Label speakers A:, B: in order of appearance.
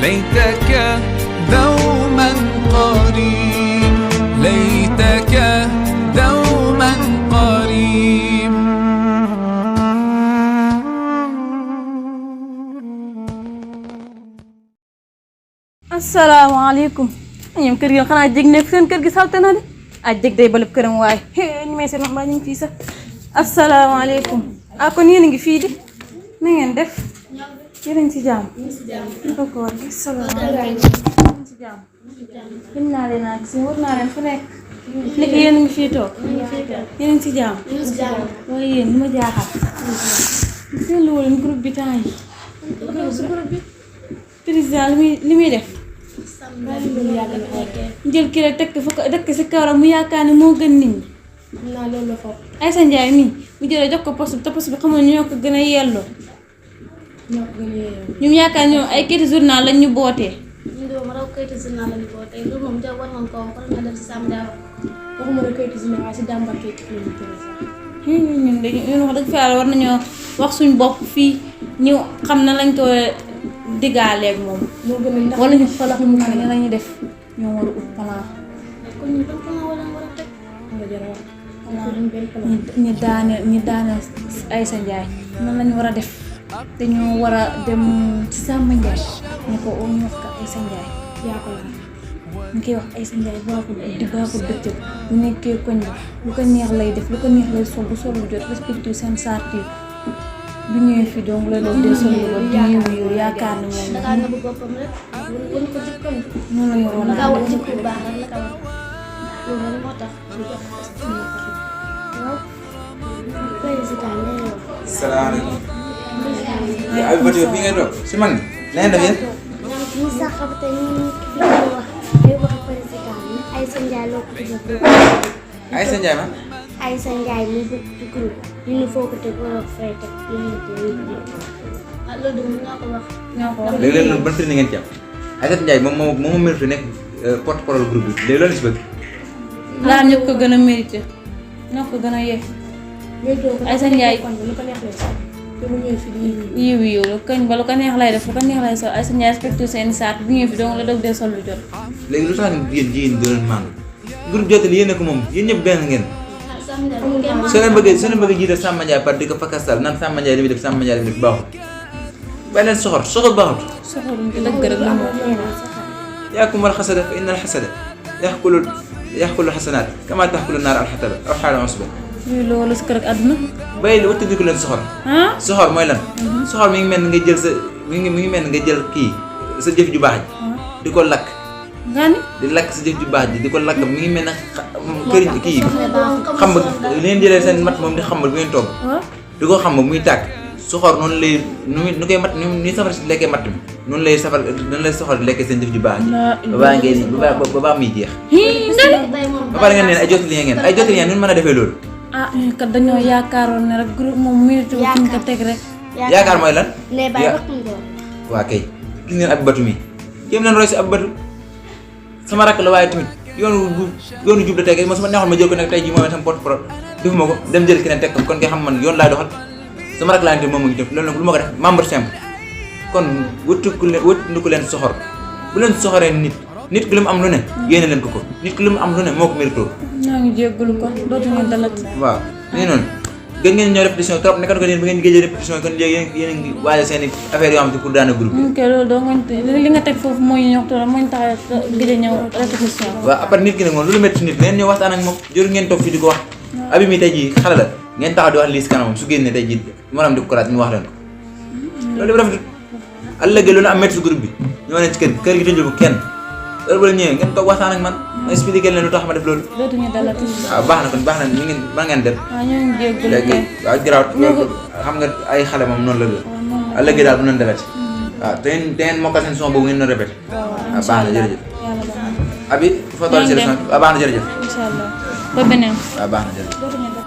A: ليتك دوما قريب، ليتك دوما قريب.
B: السلام عليكم. ñoom kër gi xanaa jég nekk seen kër gi salte na de ah jég day balub këram waaye ñu may seen wax mbaa ñu ngi fii sax. asalaamaaleykum. ah kon yéen a ngi fii di na ngeen def yéen a ngi si jàmm. ñu ko koor gi salaamaaleykum. ñu si jàmm. gën naa leen ak si war naa leen fu nekk. nekk yéen a ngi fii toog. yéen a ngi si jàmm. waaye yéen li ma jaaxal. seen lu wala groupe bi temps yi. président li muy def. jël kii rek tekk fa ko dëkk si kawram mu yaakaar ne moo gën nit ñi. Aïssa Ndiaye mii mu jëlee jox ko poste bi te poste bi xamoon ñoo ko gën a yelloo. ñu yaakaar ñoom ay kayiti journal lañ ñu bootee.
C: ñu doon ma raw kayiti journal lañ bootee loolu moom war nga ko wax nga def si Sam Diaw. waxuma la kayiti journal waaye si dàmbar kayiti
B: ñun dañu wax dëgg fa yàlla war nañoo wax suñ bopp fii ñu xam na lañ ko diggaaleeg moom. wala ñu falax mu ne la ñuy def ñoo war a ut plan.
C: kon ñu ban plan wala war a teg.
B: ñu daane Aïssa Ndiaye nan lañu war a def dañoo war a dem ci Samba Ndiaye ñu ko ñu wax ko Aïssa Ndiaye yaa ko la ñu koy wax Aïssa Ndiaye baaxul guddi baaxul bëccëg bu nekkee koñ bi lu ko neex lay def lu ko neex lay sol bu sol bu jot respecté seen sarti bu ñëwee fii donc la doon dee sol lu ñëw yaakaar ne moom
C: Dakar na bu boppam rek won ko jikkoom
B: noonu la ñu waroon
C: nga wax jikko bu baax rek la ka wax loolu moo tax ñu jox ko waaw président nee na
D: salaamaaleykum. ay voiture bi ngeen toog si man na ngeen def yéen.
C: ñu sax xam te ñu fi ñu wax ay wax président ni Aïssa Ndiaye loo ko tuddee
D: Aïssa Ndiaye ma.
C: Aïssa Ndiaye mu bëgg ci groupe ñu ne foo ko teg wala fay teg loolu de mën naa ko wax.
D: léegi loolu ban firnde ngeen ci am Aïssa Ndiaye moom mérite nekk porte parole groupe bi léegi loolu si bëgg.
B: laa ñu ko gën a mérité ñoo ko gën a yee. Aïssa Ndiaye
C: lu ko neex lay sol te mu ñëw fi
B: yiw lu kañ ba lu ko neex lay def lu ko neex lay sol Aïssa Ndiaye respecté seen saat bu ñëwee fi donc la dog dee sol lu jot.
D: léegi lu tax yéen jigéen ñi doon maandu groupe Jotali yéen a ko moom yéen ñëpp benn ngeen. soo leen bëggee jiital Samba Ndiaye par di ko fakastal naan Samba Ndiaye li muy def Samba Ndiaye li muy def baaxul. beneen soxor baaxul.
B: soxoruñ ko dëgg rek la moom.
D: yaakum al xasada fa inna al xasada yaxkulu xasanaat kama taxkulu naar al xataba aw xaala usba.
B: yooyu loolu si kër ak àdduna.
D: bàyyi la wattandiku leen soxor. soxor mooy lan. soxor mi ngi mel ni nga jël sa mi ngi mel ni nga jël kii sa jëf ju baax ji. di ko lakk.
B: nga ni
D: di lakk sa jëf ju baax ji di ko lakk mi ngi mel ne këriñ kii xam nga li ngeen jëlee seen mat moom di xam bu ngeen togg. di ko xam muy tàkk. soxor noonu lay nu koy mat ni safar si lekkee matt mi noonu lay soxor di lekkee seen jëf ju baax ji. ba baa ngeen ba baa muy jeex. ba pare ngeen ne ay Jotali ngeen ay Jotali ngeen nu mën a defee loolu.
B: ah kat dañoo yaakaaroon ne rek groupe moom mérite wu ñu ko teg rek.
D: yaakaar mooy lan.
C: ne bàyyi wax nga
D: waa kay gis ngeen ab batu mi jéem leen roy si ab batu sama rakk la waaye tamit yoonu jub la teg ma su ma neexoon ma jël ko nag tey jii moom itam porte parole defuma ko dem jël keneen teg ko kon nga xam man yoon laay doxal sama rakk laa ne moom mu ngi def loolu nag lu ma ko def membre simple kon wëttu leen soxor bu leen soxoree nit ku lu mu am lu ne yéene leen ko nit ku lu mu am lu ne moo ko mérito.
B: ñoo ngi jéggalu ko dootuñu dalati.
D: waaw nii noonu gën ngeen ñëw répétition trop nekkat ko yéen ba ngeen géejee répétition kon léegi yéen a ngi waajal seen i affaire yoo xam te pour daana groupe bi.
B: ok loolu doo li nga teg foofu moo ñu ñor trop moo ñu tax a gëj a ñëw répétition.
D: waaw après nit ki nag moom lu métti nit ngeen ñëw waxtaan ak moom jëru ngeen toog fii di ko wax. abi mi tey jii xale la ngeen taxaw di wax lii si kanamam su génnee tey jii maanaam di ko koraat ñu wax leen ko loolu dafa rafetut ëllëgee loolu am métti si groupe bi ñoo ne ci kër gi tëjul ko kenn heure bu la ñëwee ngeen toog waxtaan ak man ma expliqué leen lu tax ma def loolu.
B: dootuñu dalati.
D: waaw baax na kon baax na ni ngeen ba ngeen def.
B: waaw ñoo ngi jéggalu
D: léegi waaw garaaw xam nga ay xale moom noonu la loolu. ëllëgee daal bu noonu defati. waaw te ngeen mokkal seen son boobu ngeen doon répété. waaw baax na jërëjëf. abi foo toll si leçon waaw baax na jërëjëf.
B: incha allah ba beneen.
D: waaw baax na jërëjëf.